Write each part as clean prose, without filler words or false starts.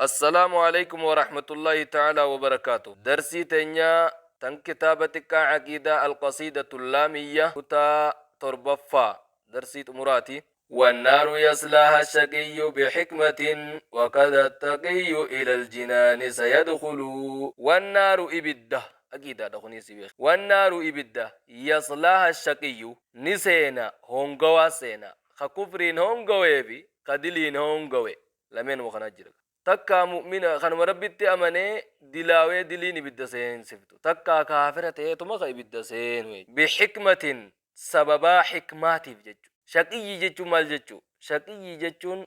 Assalaamu Aleeykum Warahmatullaahi Ta'aalaa Wabarakaatuh. Darsii teenya tan kitaaba xiqqaa Aqiidaa Al-Qasiidatul Laamiyya kutaa 7ffaa darsii xumuraati. Wannaaru yaslaaha shaqiyyu bihikmatin wakadha taqiyyu ilal jinaani sayadkhulu. Wannaaru ibidda aqiidaadha kunis beeki. Wannaaru ibidda yaslaaha shaqiyyu ni seena hoongawaa seena ka kufriin hoongawee fi ka diliin hoongawe lameenuma kanaa jira. Takkaa mu'mina kanuma Rabbitti amanee dilaawee diliin ibidda seensiftu. Takkaa kaafira ta'eetuma ka ibidda seenu jechuudha. Bihikmatin sababaa hikmaatiif jechuudha. Shaqiyyi jechuun maal jechuu? Shaqiyyi jechuun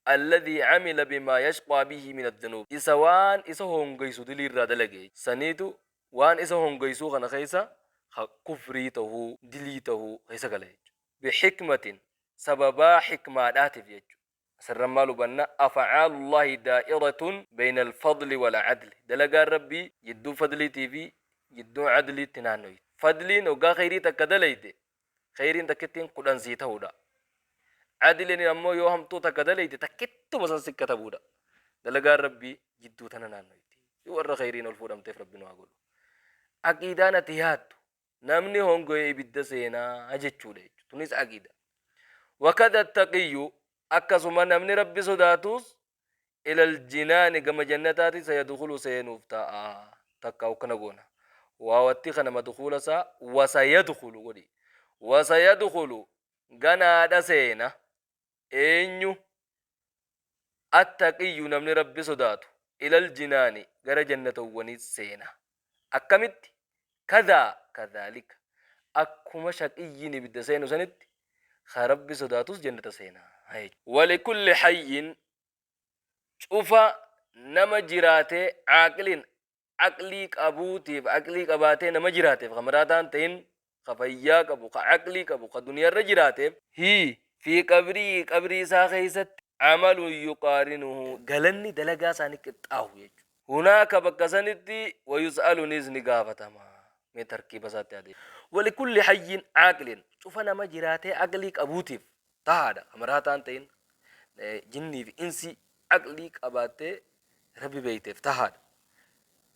alladhii amila bimaa yashqaa bihi min addunuub. Isa waan isa hoongeysu dilii irraa dalage. Saniitu waan isa hongeysuu kana keessa ka kufrii tahuu, dilii tahuu keessa gala jechuudha. Bihikmatin sababaa hikmaadhaatiif jechuudha. Asirra maal hubanna? Af'aalullaahi daa'iratun bayna al-fadli wal-'adli. Dalagaan Rabbii jidduu fadliitii fi jidduu 'adliitti naannoyti. Fadliin hoggaa kheyrii takka dalayde, kheyriin takkittiin 10 sii tahuudha. 'Adliin ammoo yoo hamtuu takka dalayde takkittuma san si katabuudha. Dalagaan Rabbii jidduu tana naannoyti. Warra kheyriin ol fuudhamteef Rabbi nu haa godhu. Aqiidaan ati yaaddu Namni hongoye ibidda seenaa jechuudha jechuudha. Tunis aqiida. Wakadha taqiyyu akkasuma namni Rabbi sodaatus ilal jinaani gama jannataati sayadkhulu seenuuf ta'a. Takka akkana goona. Waawatti kana madkhula isaa wasayadkhulu godhi. Wasayadkhulu ganaadha seena. Eenyu? Attaqiyyu namni Rabbi sodaatu ilal jinaani gara jannatowwanii seena. Akkamitti? Kadhaa, kadhaalika. Akkuma shaqiyyiin ibidda seenu sanitti ka Rabbi sodaatus jannata seena. Walikulli hayyin cufa nama jiraatee caaqilin aqlii qabuutiif aqlii qabaatee nama jiraateef ka maraataa hin ta'in ka fayyaa qabu ka aqlii qabu ka duniyarra jiraateef hi fi qabrii qabrii isaa keessatti amalun yuqaarinuhu galanni dalagaa isaanii qixxaahu jechuudha. Hunaaka bakka sanitti wayus'alunis ni gaafatama. Mee tarkiiba isaatti haa deebi'u. Walikulli hayyin aaqilin cufa nama jiraatee aqlii qabuutiif tahaadha. Ka maraataa hin ta'in jinnii fi insii aqlii qabaattee Rabbi beeyteef tahaadha.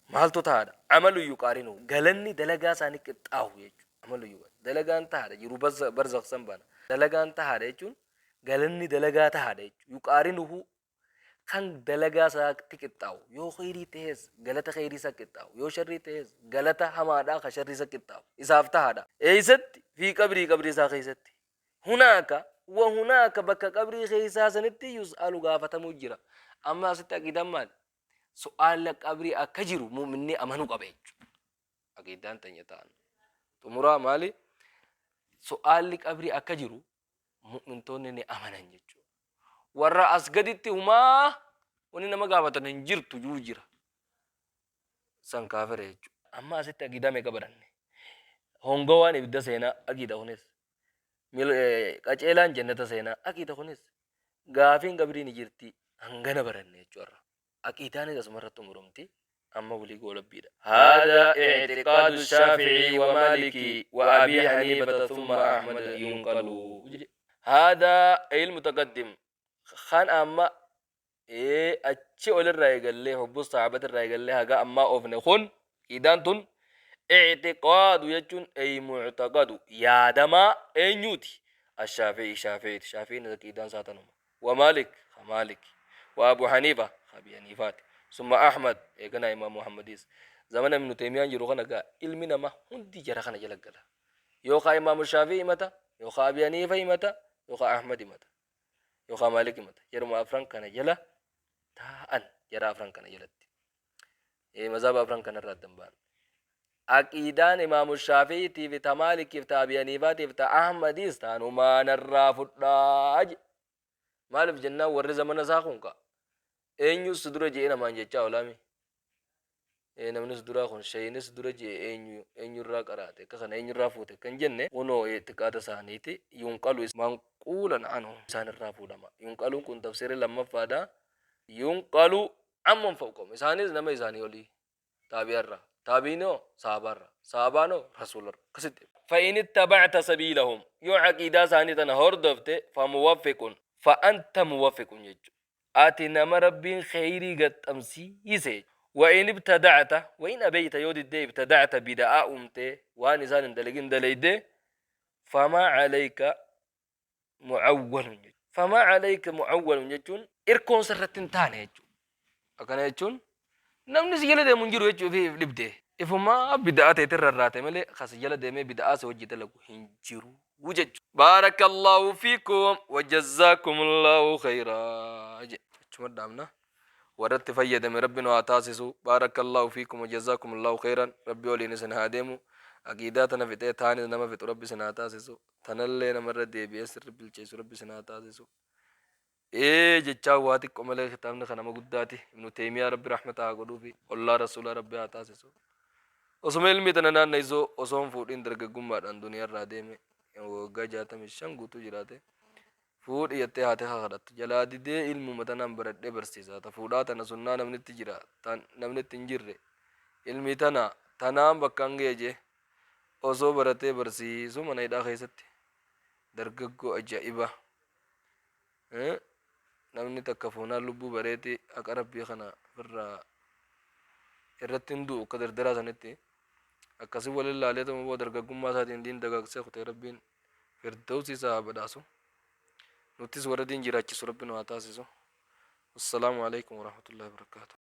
Maaltu tahaadha? Amalu yuqaarinu. Galanni dalagaa isaanii qixxaahu jechuudha. Amalu yuqaarinu. Dalagaan tahaadha. Jiru barzakh san baana. Dalagaan tahaadha jechuun galanni dalagaa tahaadha jechuudha. Yuqaarinuhu kan dalagaa isaatti qixxaawu. Yoo kheyrii tahees galata kheyrii isa qixxaawu. Yoo sharrii tahees galata hamaadhaa ka sharrii isa qixxaawu. Isaaf tahaadha. Eeysatti? Fi qabrii qabrii isaa keessatti. Hunaaka wa hunaaka bakka qabrii keessaa sanitti yus'alu gaafatamuu jira. Amma asitti aqiidaan maali? Su'aala qabrii akka jiru mu'minni amanuu qaba jechuudha. Aqiidaan teenya ta'an. Xumuraa maali? Su'aalli qabrii akka jiru mu'mintoonni ni amanan jechuudha. Warra as gaditti humaa wani nama gaafatan hin jirtu juu jira. San kaafira jechuudha. Amma asitti aqiidaa meeqa baranne? Hongowaan ibidda seenaa aqiida kunis. Qaceelaan jannata seenaa aqiida kunis gaafiin qabrii ni jirti hangana baranne jechuudha. Aqiidaanis asuma irratti xumurumti amma walii goolabbiidha. Haadha i'tiqaadu shaafi'ii wa maaliki wa abii haniifata thumma ahmad yunqalu. Haadha ayil mutaqaddim kan amma Ee achi olirraa eegallee hubbu sahaabatirraa eegallee haga ammaa oofne kun aqiidaan tun i'tiqaadu jechuun ay mu'taqadu yaadamaa eenyuuti ashaafi'i shaafi'iiti shaafi'iin aqiidaan isaa tanuma wa maalik ka maaliki wa abu haniifa ka abi haniifaati summa ahmad eeganaa imaam muhammadiis zamana ibnu teemiyaan jiru kana gaa ilmi nama hundi jara kana jala gala yookaa imaamu shaafi'i himata yookaa abi haniifa himata yookaa ahmad himata yookaa Maalik himata. Jaruma afran kana jala taa'an jara afran kana jalatti. Mazhaba afran kanarraa adda hin ba'an. Aqiidaan Imaamu Shaafi'iitii fi ta Maalikiif ta Abi Haniifaatiif ta Ahmadiis taanumaa narraa fudhaa jedhe. Maaliif jennaan warri zamana isaa kun ka eenyus si dura je'ee namaan jechaa oolaami. Namni si duraa kun shayni si dura je'e eenyu eenyurraa qaraate akka kana eenyurraa fuute kan jenne kunoo i'tiqaada isaaniiti yunqalu manquulan anhu isaanirraa fuudhama. Yunqaluun kun tafsiirri lammaffaadha. Yunqalu amman fawqahum isaanis nama isaanii olii taabi'arraa taabi'inoo sahaabaarraa sahaabaanoo rasuularraa akkasitti. Fa'in ittabacta sabiilahum yoo aqiidaa isaanii tana hordofte famuwaffiqun fa'anta muwaffiqun jechuudha. Ati nama Rabbiin kheyrii gaxxamsiise. Wa in ibtada'ta, wa in abeyta yoo diddee ibtada'ta bida'aa uumtee waan isaan hin dalagin daleyde, famaa aleyka mu'awwalun jechuudha. Famaa aleyka mu'awwalun jechuun irkoon sirratti hin taane jechuudha. Akkana jechuun namni si jala deemu hin jiru jechuu ifii if dhibde. Ifumaa bida'aa teetiin rarraate malee ka si jala deemee bida'aa si wajji dalagu hin jiru jechuudha. Baarakallaahu fiikum wa jazzaakumullahu khayraa jedhe. Achuma dhaabna. Warra itti fayyadame Rabbi nu haa taasisu. Baarakallaahu fiikum wa jazzaakumullahu khayran. Rabbi waliin isin haa deemu. Aqiidaa tana fixee taanis nama fixu Rabbi isin haa taasisu. Tanallee namarra deebi'ee sirri bilcheessu Rabbi isin haa taasisu. Ee jechaa waa xiqqo malee kitaabni kan nama guddaati. Ibnu Teeymiyaa Rabbi rahmata haa godhuufi. Ollaa Rasuulaa Rabbi haa taasisu. Osuma ilmii tana naanneessuu osoo hin fuudhin dargaggummaadhaan duniyaarraa deeme waggaa 65 guutuu jiraate. Fuudhi jettee haati kakadhattu. Jalaa didee ilmuma tanaan baradhee barsiisa. Ta fuudhaa tana sunnaa namni itti jira. Tan namni itti hin jirre. Ilmii tana tanaan bakkaan ga'e jee. Osoo baratee barsiisuu mana hidhaa keessatti. Dargaggoo ajaa'ibaa. Namni takka fuunaan lubbuu bareeti haqa Rabbii kana ofirraa irratti hin du'u akka dardaraa sanitti. Akkasi walin laaleetuma boo dargaggummaa isaatiin diin dagaagsee kutee Rabbiin firdawsii isaa haa badhaasu. Nutis warra diin jiraachisu Rabbi nu haa taasisu. Wassalaamu alaikum warahmatullahi wabarakatuh.